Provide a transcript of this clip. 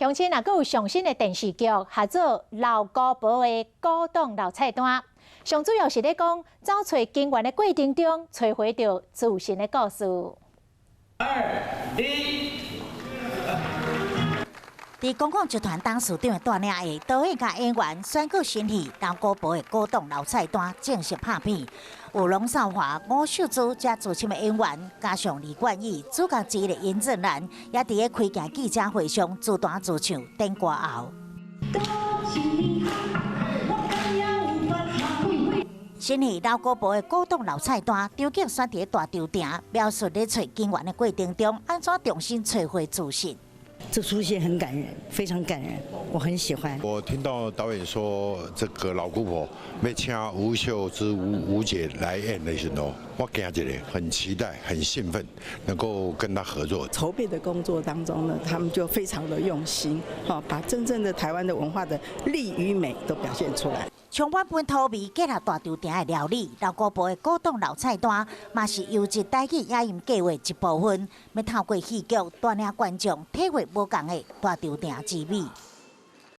鄉親若閣有上新的電視劇，合做《老姑婆的古董老菜單》，上主要是咧講走揣根源的過程中，揣回著自身的故事。二一。佇公共集團董事長的帶領下，導演佮演員宣告新戲《老姑婆的古董老菜單》正式拍片。有龍少華、吳秀珠遮資深的演員，加上李冠毅主角之一的尹正蘭，也佇咧開鏡記者會上自彈自唱點歌喉。新戲《老姑婆的古董老菜單》，場景選佇咧大稻埕，描述咧揣根源的過程中，按怎重新揣回自信。這齣戲很感人，非常感人，我很喜歡。我聽到導演說，這個老姑婆欲請吳秀芝吳吳姐來演的時候，我驚一下，很期待，很興奮，能夠跟她合作。籌備的工作當中呢，他們就非常的用心，把真正的台灣的文化的力與美都表現出來。充滿本土味，結合大稻埕的料理，老姑婆的古董老菜單，嘛是優質台語影音計畫一部分，欲透過戲劇帶領觀眾體會無仝的大稻埕之美。